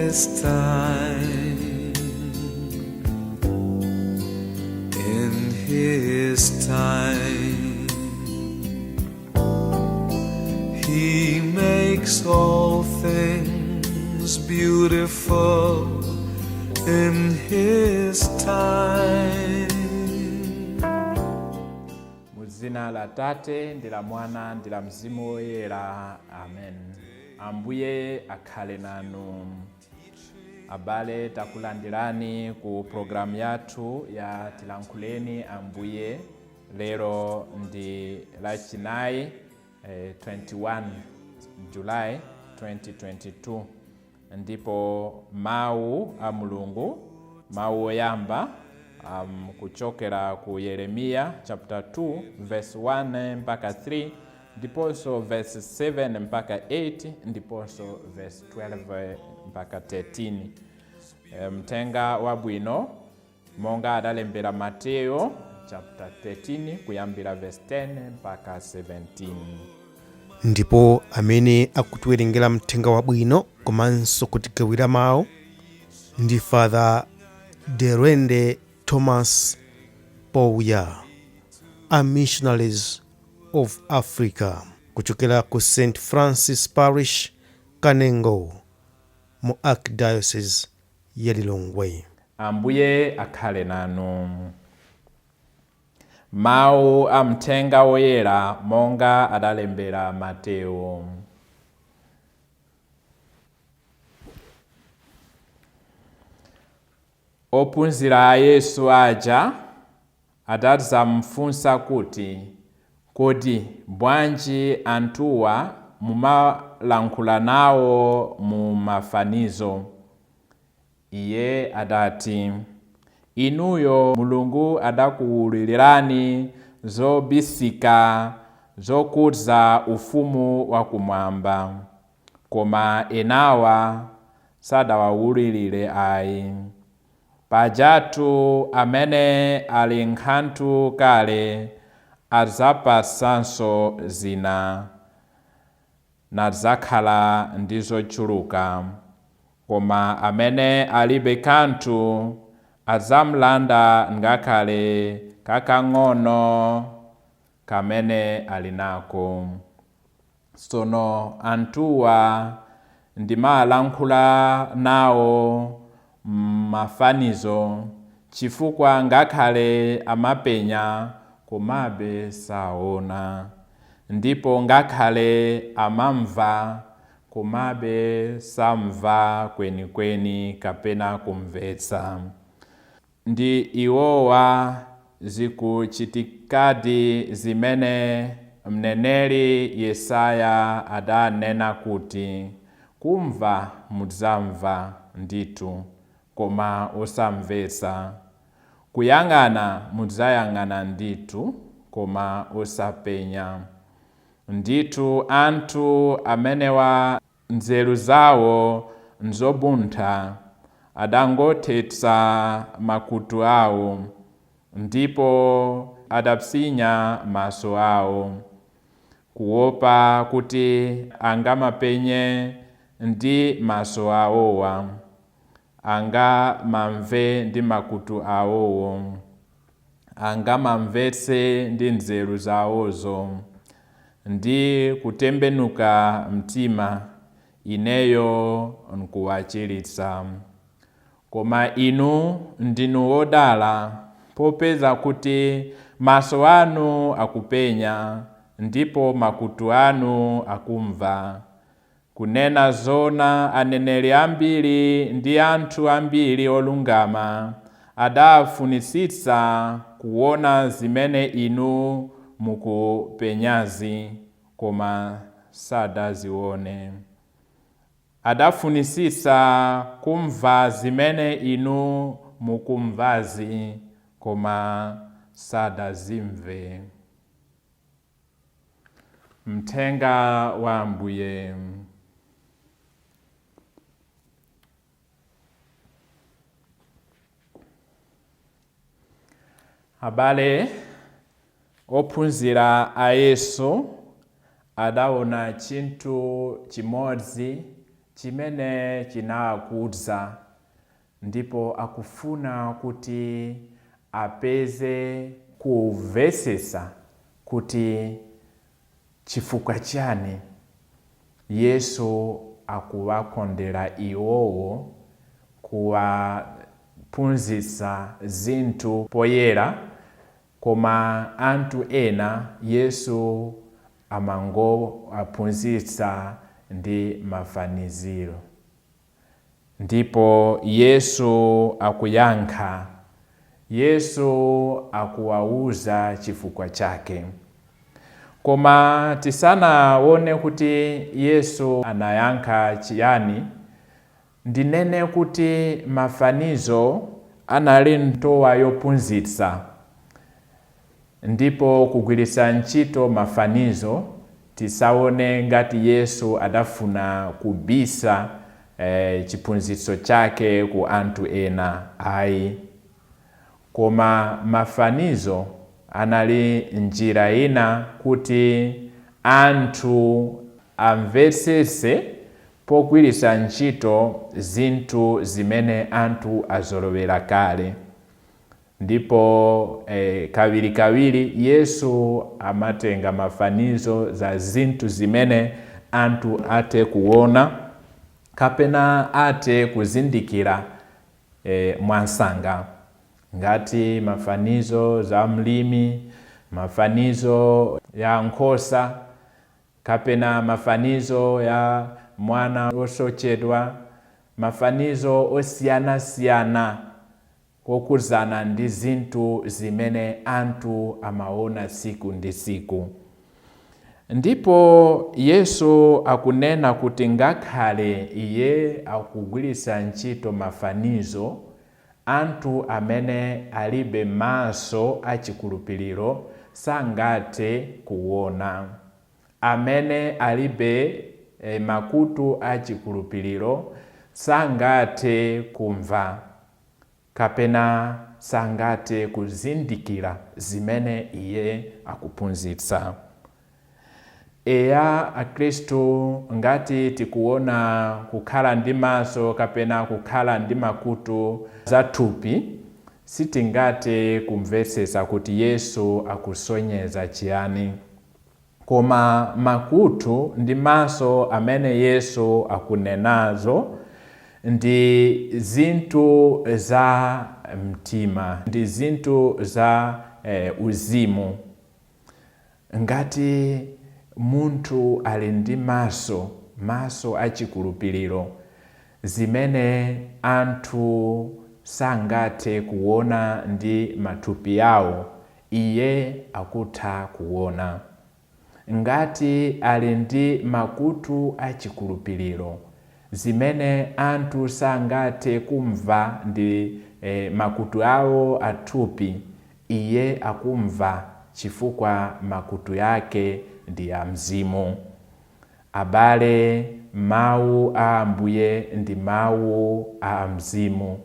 His time. In His time, He makes all things beautiful in His time. Mu dzina la Tate ndi la Mwana ndi la Mzimu Woyera, amen. Ambuye akhale nanu. Abale, takulandirani ku programu yathu ya Tilankhuleni Ambuye. Lero ndi Lachinayi, 21 July 2022, ndipo mawu a Mulungu, mawu oyamba, kuchokera ku Yeremiya chapter 2 verse 1 mpaka 3, ndiponso verse 7 mpaka 8, ndiponso verse 12 mpaka 13. Mthenga wabwino monga adalembera Mateyo chapter 13, kuyambira verse 10 mpaka 17. Ndipo amene akutiwerengera mthenga wabwino komanso kutigawira mawu ndi Father Derende Thomas Pouya, a Missionaries of Africa, kuchokera ku St Francis Parish, Kanengo, mu Archdiocese ya Lilongwe. Ambuye akhale nanu. Mawu a mthenga woyera monga adalembera Mateyo. Ophunzira a Yesu aja adadzamufunsa kuti, "Kodi bwanji anthuwa mumalankhula nawo mu mafanizo?" Iye adati, "Inuyo Mulungu adakuwululirani zobisika zokhudza ufumu wakumwamba, koma enawa sadawawululire ayi. Pajatu amene ali nkanthu kale adzapatsanso zina, nadzakhala ndi zochuluka, koma amene alibe kanthu adzamlanda ngakhale kakang'ono kamene ali nako. Tsono anthuwa ndimalankhula nawo m'mafanizo, chifukwa ngakhale amapenya komabe saona, ndipo ngakhale amamva komabe samva kwenikweni kapena kumvetsa. Ndi iwowa zikuchitikadi zimene mneneri Yesaya adanena kuti, 'Kumva mudzamva ndithu, koma osamvetsa. Kuyang'ana mudzayang'ana ndithu, koma osapenya. Ndithu anthu amenewa nzeru zawo nzobuntha, adangothetsa makutu awo, ndipo adapsinya maso awo, kuopa kuti angamapenye ndi maso awowa, angamamve ndi makutu awowo, angamamvetse ndi nzeru zawozo, ndi kutembenuka mtima, ineyo nkuwachiritsa. Koma inu ndinu wodala, popeza kuti maso anu akupenya ndipo makutu anu akumva. Kunena zona, aneneri ambiri ndi anthu ambiri olungama adafunitsitsa kuona zimene inu mukupenyazi, koma sadazione. Adafunitsitsa kumva zimene inu mukumvazi, koma sadazimve." Mthenga wa Ambuye. Abale, ophunzira a Yesu adaona chinthu chimodzi Chimene chinawakudza, ndipo akufuna kuti apeze kumvesesa kuti chifukwa chani Yesu akuwakondera iwowo kuwaphunzitsa zinthu poyera, koma anthu ena Yesu amangowaphunzitsa ndi mafaniziro. Ndipo Yesu akuyankha, Yesu akuwauza chifukwa chake. Koma tisanaone kuti Yesu anayankha chiyani, ndinene kuti mafanizo anali ntowa yophunzitsa, ndipo kugwiritsa ntchito mafanizo tisaone ngati Yesu adafuna kubisa chiphunzitso chake ku anthu ena, ayi. Koma mafanizo anali njira ina kuti anthu amvetsetse pogwiritsa ntchito zinthu zimene anthu azolowera kale. Ndipo kawirikawiri Yesu amatenga mafanizo za zinthu zimene anthu ate kuona kapena ate kuzindikira mwansanga, ngati mafanizo za mlimi, mafanizo ya nkhosa, kapena mafanizo ya mwana wosochedwa, mafanizo osiyanasiyana kokuzana ndi zinthu zimene anthu amaona tsiku ndi tsiku. Ndipo Yesu akunena kuti ngakhale iye akugwiritsa ntchito mafanizo, anthu amene alibe maso achikhulupiriro sangathe kuona, amene alibe makutu achikhulupiriro sangathe kumva kapena sangathe kuzindikira zimene iye akuphunzitsa. Eya, Akhristu, ngati tikuona kukhala ndi maso kapena kukhala ndi makutu zathupi, sitingathe kumvetsetsa kuti Yesu akusonyeza chiyani. Koma makutu ndi maso amene Yesu akunenazo ndi zinthu za mtima, ndi zinthu za uzimu. Ngati munthu ali ndi maso achikhulupiriro, zimene anthu sangathe kuona ndi mathupi awo, iye akutha kuona. Ngati ali ndi makutu achikhulupiriro, zimene anthu sangathe kumva ndi makutu awo athupi, iye akumva chifukwa makutu yake ndi ya mzimu. Abale, mawu a Ambuye ndi mawu a mzimu,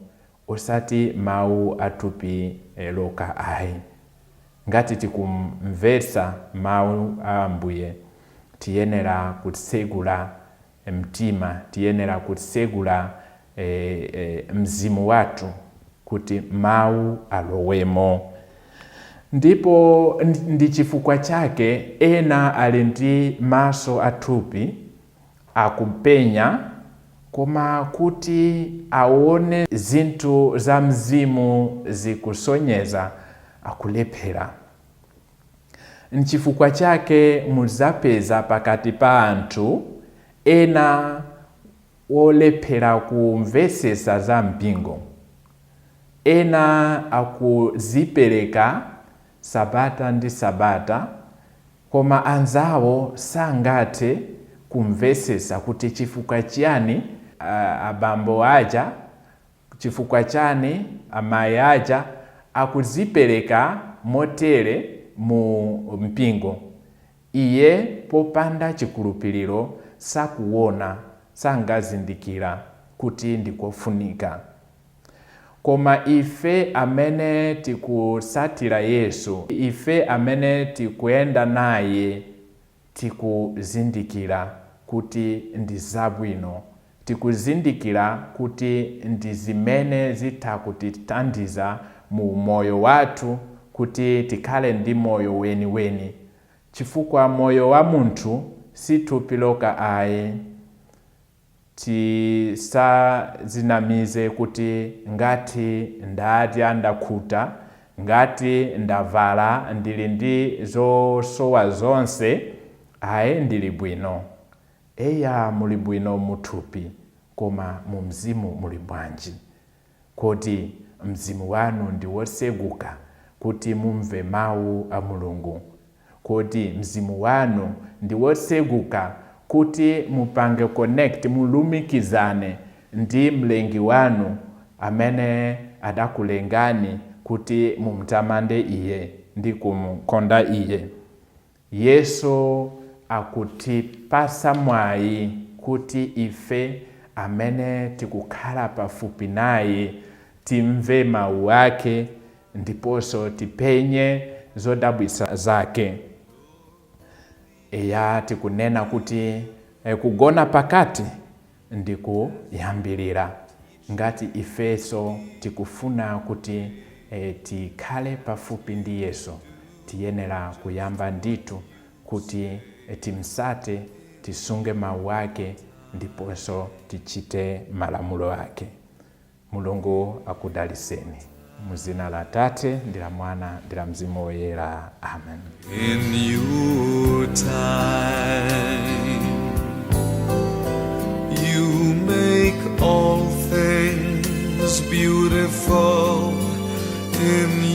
osati mawu athupi lokha ayi. Ngati tikumvetsa mawu a Ambuye, tiyenera kutsegula mtima, tiyenera kutsegula mzimu wathu kuti mawu alowemo. Ndipo ndi chifukwa chake ena ali ndi maso athupi akupenya, koma kuti aone zinthu za mzimu zikusonyeza akulephera. Nchifukwa chake mudzapeza pakati pa anthu ena wolephera kumvetsetsa za mpingo, ena akuzipereka sabata ndi sabata, koma anzawo sangathe kumvetsetsa kuti chifukwa chiyani abambo aja, chifukwa chani amayi aja akuzipereka motere mu mpingo. Iye popanda chikhulupiriro sakuona, sangazindikira kuti ndikofunika. Koma ife amene tikutsatira Yesu, ife amene tikuyenda naye, tikuzindikira kuti ndi zabwino. Tikuzindikira kuti ndi zimene zitha kutithandiza mu moyo wathu kuti tikhale ndi moyo weniweni, chifukwa moyo wa munthu si thupi lokha ayi. Tisazinamize kuti ngati ndadya ndakhuta, ngati ndavala ndili ndi zosowa zonse, ayi, ndili bwino. Eya, muli bwino muthupi, koma mu mzimu muli bwanji? Kodi mzimu wanu ndi woseguka kuti mumve mawu a Mulungu? Kodi mzimu wanu ndi woseguka kuti mupange connect, mulumikizane ndi mlengi wanu amene adakulengani kuti mumtamande iye ndi kumukonda iye? Yesu akutipasa mwayi kuti ife amene tikukhala pafupi naye timve mawu ake ndiponso tipenye zodabwitsa zake. Eya, tikunena kuti kugona pakati ndi kuyambirira. Ngati ifenso tikufuna kuti tikhale pafupi ndi Yesu, tiyenera kuyamba ndithu kuti timsate, tisunge mawu ake ndiponso tichite malamulo ake. Mulungu akudaliseni muzina la Tate ndi la Mwana ndi la Mzimu Woyera. Amen. In your time, you make all things beautiful in